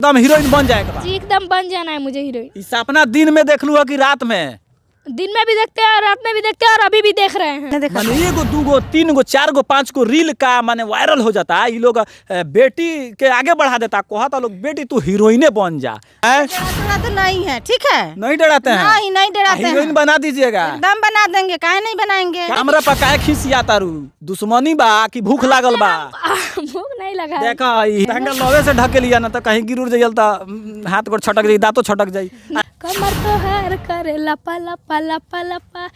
एकदम हीरोइन बन जाए के बा। जी एकदम बन जाना है मुझे हीरोइन। ई सपना दिन में देखलू है कि रात में? दिन में भी देखते हैं और रात में भी देखते हैं और अभी भी देख रहे हैं। माने एगो दूगो तीन गो चार गो पाँच गो रील का माने वायरल हो जाता है। ई लोग बेटी के आगे बढ़ा देता, कहता लोग बेटी तू हीरोइने बन जा। हैं? डराते तो नहीं है, ठीक है? नहीं डराते हैं? नहीं, नहीं डराते हैं। हीरोइन बना दीजिएगा। एकदम बना देंगे, काहे नहीं बनाएंगे? हमरा पर काहे खिसिया तारू? दुश्मनी बा कि भूख लागल बा? भूख नहीं लगा है। देखा ई टंगा लवे से ढकेलिया ना तो कहीं गिर उड़ जाइल त हाथ गोड़ छटक जाई, दांतो छटक जाई। कमर तो हर करे लपा लपा लपा लपा।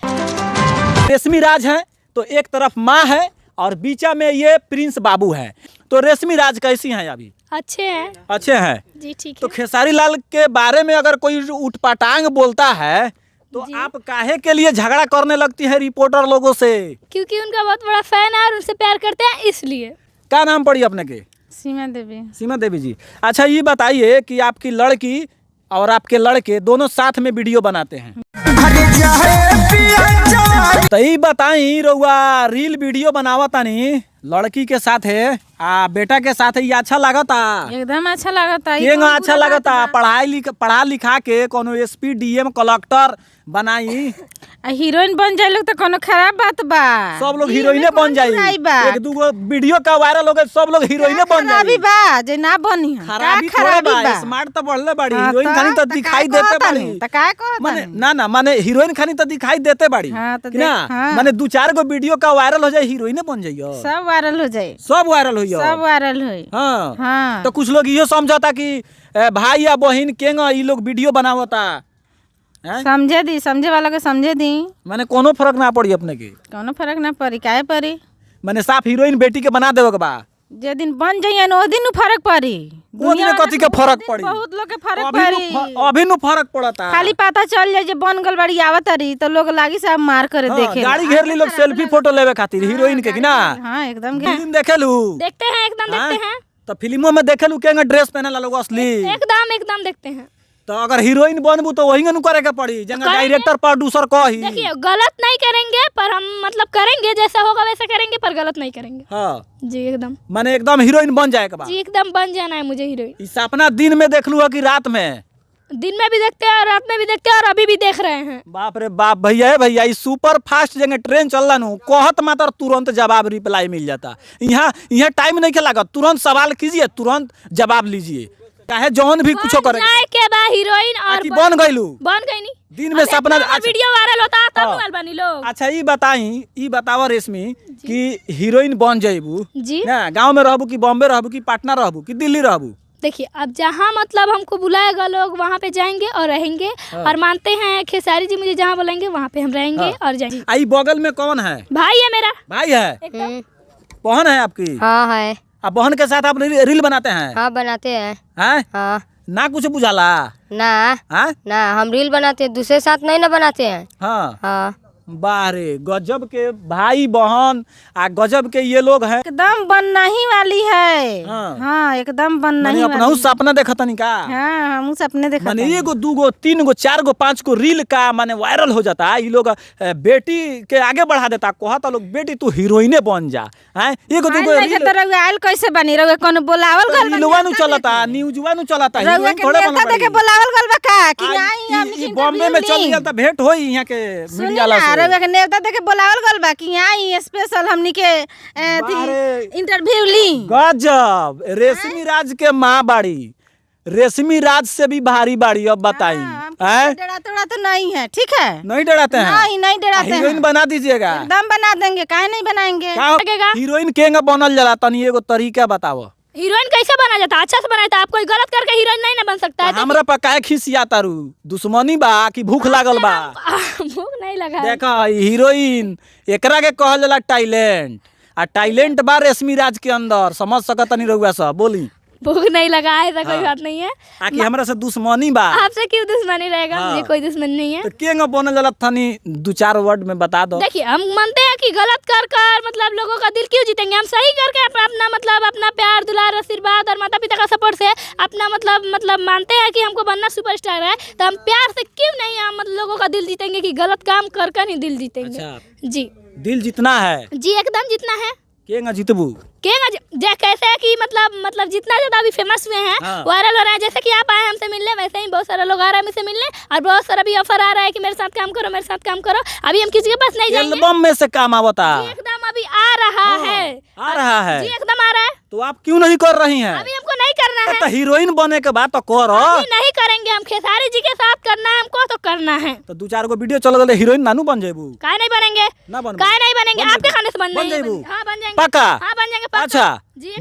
रेशमी राज है तो एक तरफ माँ है और बीचा में ये प्रिंस बाबू है। तो रेशमी राज कैसी हैं अभी? अच्छे हैं। अच्छे हैं जी, ठीक तो है। खेसारी लाल के बारे में अगर कोई उटपटांग बोलता है तो आप काहे के लिए झगड़ा करने लगती है रिपोर्टर लोगों से? क्योंकि उनका बहुत बड़ा फैन है और उनसे प्यार करते हैं इसलिए। क्या नाम पड़ी अपने के? सीमा देवी। सीमा देवी जी। अच्छा ये बताइए कि आपकी लड़की और आपके लड़के दोनों साथ में वीडियो बनाते हैं, तो ये बताई रउआ रील वीडियो बनावतानी लड़की के साथ है आ बेटा के साथ है, ये अच्छा लागता? एकदम अच्छा लगता है। केंगा अच्छा लागता? पढ़ाई लिख पढ़ा लिखा के कोनो एसपी डीएम कलेक्टर बनाई, आ हीरोइन बन जाए लोग तो कोनो खराब बात बा? सब लोग ई हीरोइने में बन कौन जाई। बुराई बा? एक दूगो वीडियो का वायरल हो गए सब लोग हीरोइने बन खराबी जाई। बा जे ना बनी है। का खराबी थोड़े खराबी बा, बा? स्मार्ट तो बढ़ले बाड़ी। हाँ हीरोइन त- खानी तो त दिखाई काहे देते कहतानी? बाड़ी। त काहे कहतानी? माने ना ना माने हीरोइन खानी तो दिखाई देते बाड़ी। हाँ, त कि ना? देख- हाँ। माने दू चार गो वीडियो का वायरल हो जाए हीरोइने बन जाइयो, सब वायरल हो जाए, सब वायरल हो सब वायरल होई। हाँ। हाँ। तो कुछ लोग इहो समझता कि भाई या बहिन केंगा ई लोग वीडियो बनावता हैं? समझे दी, समझे वाला के समझे दी। माने कोनो फर्क ना पड़ी अपने के? कोनो फर्क ना पड़ी। काहे पड़ी? माने साफ हीरोइन बेटी के बना देवे के बा। जे दिन बन जाइए न ओ दिन उ फर्क पड़ी। ओ दिन दुनिया कथी के वाला फर्क बहुत पड़ी? बहुत लोग के फर्क अभी नु पड़ी। अभी नु फर्क पड़ता। खाली पता चल जाए जे बन गल बड़ी आवत रही तो लोग लागी सब मार करे। हाँ, देखे गाड़ी घेर ली लोग सेल्फी फोटो लेवे खातिर हीरोइन के, कि ना? हाँ एकदम फिल्म देखेलू? देखते हैं, एकदम देखते हैं। तो फिल्मों में देखेलू केंगा ड्रेस पहनेला लोग असली? एकदम एकदम देखते हैं। तो अगर हीरोइन बनबू तो वही नु करे के पड़ी जंगा करेंगे। डायरेक्टर प्रोड्यूसर कही। देखिए गलत नहीं करेंगे पर हम मतलब करेंगे जैसा होगा वैसा करेंगे पर गलत नहीं करेंगे। हाँ जी एकदम। माने एकदम हीरोइन बन जाए के बा। जी एकदम बन जाना है मुझे हीरोइन। ई सपना दिन में देखलू है कि रात में? दिन में भी देखते हैं और रात में भी देखते हैं और अभी भी देख रहे हैं। बाप रे बाप भैया, ए भैया ई सुपर फास्ट जंगे ट्रेन चलला नु कहत मात्र तुरंत जवाब रिप्लाई मिल जाता। यहाँ यहाँ टाइम नहीं के लागत, तुरंत सवाल कीजिए तुरंत जवाब लीजिए, चाहे जौन भी कुछो करे। जाए के बा हीरोइन और आकि बन गइलू? बन गई नी। दिन में अब सपना इतना अच्छा। वीडियो वायरल होता है तब हाँ। मोबाइल बनी लोग। अच्छा ई बताई, ई बतावा रेशमी कि हीरोइन बन जाइबू जी ना, गांव में रहबू कि बॉम्बे रहबू कि पटना रहबू कि दिल्ली रहबू? देखिए अब जहाँ मतलब हमको बुलाएगा लोग वहाँ पे जाएंगे और रहेंगे। और मानते हैं खेसारी जी मुझे जहाँ बुलाएंगे वहाँ पे हम रहेंगे हाँ। और जाएंगे। आ ई बगल में कौन है? भाई है मेरा। भाई है? एकदम। बहन है आपकी? हाँ है। आ बहन के साथ आप रील बनाते हैं? हाँ बनाते हैं। हैं? हाँ। ना कुछ बुझाला? ना। हैं? ना, हम रील बनाते हैं, दूसरे साथ नहीं ना बनाते हैं। हाँ। हाँ। बारे गजब के भाई बहन आ गजब के ये लोग हैं। एकदम बनना ही वाली है। हाँ। हाँ एकदम बनना माने ही अपना वाली। सपना देखतनी का? हाँ हम सपने देखा। माने एगो दूगो तीन गो चार गो पाँच गो रील का माने वायरल हो जाता है। ई लोग बेटी के आगे बढ़ा देता, कहता लोग बेटी तू हीरोइने बन जा। हैं? एगो दूगो रील रउआ आयल कैसे बनी? रउआ कोनो बोलावल गल बनी? रीलवा नु चलता, न्यूजवा नु चलता, रउआ हीरोइन के थोड़े नेता बनल देके बाड़ी। बोलावल गल बा का कि आ, आई ई- हमनी ई के बॉम्बे में इंटरव्यू चल ली? गया त भेंट होई यहाँ के सुनी मीडिया वाला ना, से। रउआ के नेता देके बोलावल गल बा कि आई स्पेशल हमनी के बारे। इंटरव्यू ली। गजब रेशमी राज के माँ बाड़ी, रेशमी राज से भी भारी बाड़ी। अब बताई हैं? डरा तोड़ा तो नहीं है, ठीक है? नहीं डराते हैं? नहीं, नहीं डराते हैं। हीरोइन बना दीजिएगा। एकदम बना देंगे, काहे नहीं बनाएंगे? का लगेगा। हीरोइन केंगा बनल जाला तनी एगो तरीका बतावो। हीरोइन कैसे बना जाता है? अच्छा से बनाया था, आप कोई गलत करके हीरोइन नहीं ना बन सकता है। हमरा पर काहे खिसिया तारू? दुश्मनी बा कि भूख लागल बा? भूख नहीं लगा है। देखा ई हीरोइन एकरा के कहल जाला टैलेंट, आ टैलेंट बा रेशमी राज के अंदर, समझ सकतनी रउआ सब। बोली भूख नहीं लगा है ऐसा कोई बात नहीं है। आकि हमरा से दुश्मनी बा? आपसे क्यों दुश्मनी रहेगा? हाँ। मुझे कोई दुश्मनी नहीं है। तो केंगा बनल जाला तनी दू चार वर्ड में बता दो। देखिए हम मानते हैं कि गलत कर कर मतलब लोगों का दिल क्यों जीतेंगे, हम सही करके अपना अपना मतलब अपना प्यार दुलार आशीर्वाद और माता पिता का सपोर्ट से अपना मतलब मानते हैं कि हमको बनना सुपरस्टार है, तो हम प्यार से क्यों नहीं हम मतलब लोगों का दिल जीतेंगे कि गलत काम कर कर ही दिल जीतेंगे। अच्छा। जी दिल जितना है? जी एकदम जितना है। केंगा जीतबू? केगा जे कैसे है कि मतलब जितना ज़्यादा अभी फेमस हुए हैं, हाँ। वायरल हो रहा है। जैसे कि आप आए हमसे मिलने, वैसे ही बहुत सारे लोग आ रहे हैं हमसे मिलने और बहुत सारा भी ऑफर आ रहा है कि मेरे साथ काम करो, मेरे साथ काम करो। अभी हम किसी के पास नहीं जाएंगे। एल्बम में से काम आवता? जी, एकदम अभी आ रहा है। आ रहा है। जी, एकदम आ रहा है। तो आप क्यों नहीं कर रही हैं? अभी हमको नहीं करना है। तो हीरोइन बने के बाद तो करो। अभी नहीं करेंगे हम, खेसारी जी के साथ करना है हमको तो करना है। तो दू चार गो वीडियो चल गए, हीरोइन नानू बन जेबू? काहे नहीं बनेंगे? ना बनबू? काहे नहीं बनेंगे? बन आपके जेबू? खाने से बन बन नहीं जेबू? हाँ, बन जाएंगे। पक्का? हाँ, बन जाएंगे पक्का। अच्छा। जी।